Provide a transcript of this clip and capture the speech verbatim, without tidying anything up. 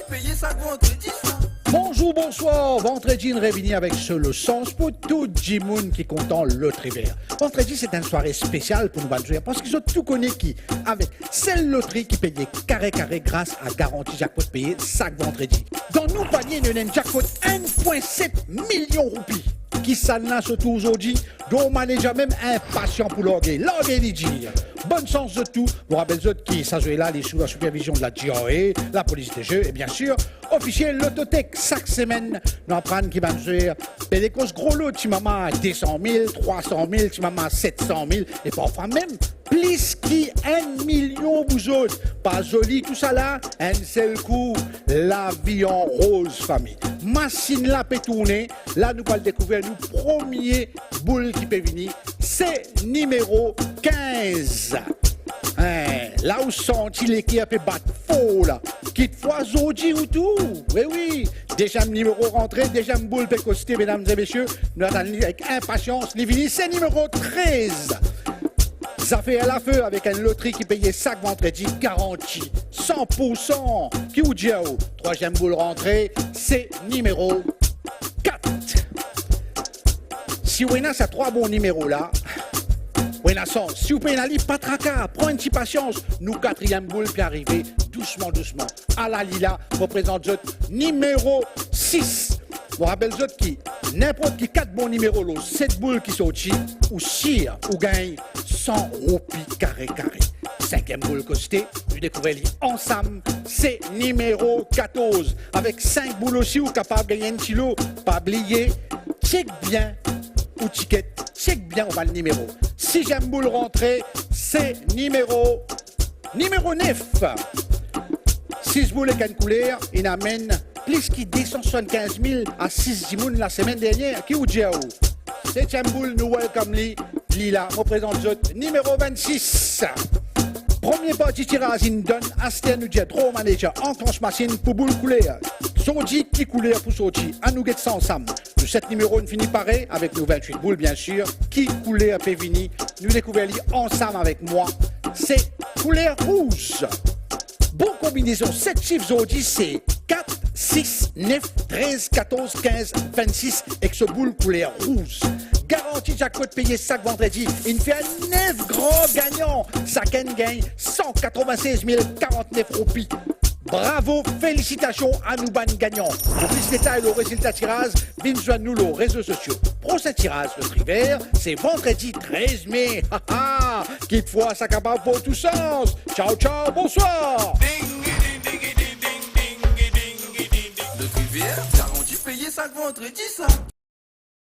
Peye sak vandredi sa. Bonzour, bonswar. Vandredi, nou revini avek so lesans pou tou dimoun ki kontan Lotri Ver. Vandredi, se enn sware spesial pou nou bann zwer, parski zot tou kone ki avek sel lotri ki peye kare kare gras a garanti jackpot peye sak vandredi. Dan nou panie, nou ena enn jackpot enn pwin set milion roupi. Kisannla sot ou zordi? Draw manager mem inpasian pou large. Large, li dir. Bonn sans zot tou. Mo rapel zot ki sa zwe la, li sou la sipervizion de la G R A, la police des jeux e bien sir, ofisie Lototech. Sak semenn, nou aprann ki bann zwer pe dekoz gro lo, ti mama de san mil, trwa san mil, ti mama set san mil, e parfwa mem plis ki enn milion pou zot. Pa zoli tousala? Enn sel kou, lavi an roz, fami. Masinn la pe tourne. La, nou pou al dekouver nou premie boul ki pe vini, se nimero kinz. Hein, la ou santi leker pe bat for la. Kitfwa zordi ou tou. Wi, wi. Deziem nimero rantre, deziem boul pe koste, medam e mesie. Nou atann li avek inpasians. Li vini, se nimero trez. Zafer lafe avek enn lotri ki peye sak vandredi, garanti san pou san. Ki ou dir ou? Trwaziem boul rantre, se nimero kat. Si ou ena sa trwa bon nimero la, ou ena sans. Si ou pena li, pa traka, pran enn ti pasians. Nou katriem boul pe arive dousman, dousman. Ala li la, mo prezant zot nimero sis. Mo rapel zot ki ninport ki kat bon nimero lor set boul ki sorti, ou sir ou gagn san roupi kare kare. Sinkiem boul koste, nou dekouver li ansam, se nimero katorz. Avek sink boul osi, ou kapav gagn enn ti lo. Pa bliye, tchek bien ou tiket, tchek bien ou bann nimero. Siziem boul rantre, se nimero, nimero nef. Sis boul ek enn kouler, inn amenn plis ki de san swasannkinz mil a sis dimoun lasemenn dernier. Ki ou dir ou? Setiem boul, nou welcome li, li la, mo prezant zot nimero vennsis. Premie parti tiraz inn donn, aster nou dir draw manager anklansh masinn pou boul kouler. Zordi, ki kouler pou sorti? Annou get sa ansam. Nou set nimero inn fini pare avek nou vennwit boul, bien sir. Ki kouler pe vini? Nou dekouver li ansam avek mwa. Se kouler rouz. Bon konbinezon set sif zordi, se kat, sis, nef, trez, katorz, kinz, vennsis ek so boul kouler rouz. Garanti jackpot peye sak vandredi, inn fer nef gran gagnan. Sakenn gagn san katrovin-sez mil karant-nef roupi. Bravo, felisitasion a nou bann gagnan. Pou plis detay lor rezilta tiraz, vinn zwenn nou lor rezo sosio. Prosin tiraz Lotri Ver, se vandredi trez me. Ha, ha! Kitfwa sa kapav port ou sans. Tchao, tchao, bonswar! Lotri Ver, garanti peye sak vandredi sa.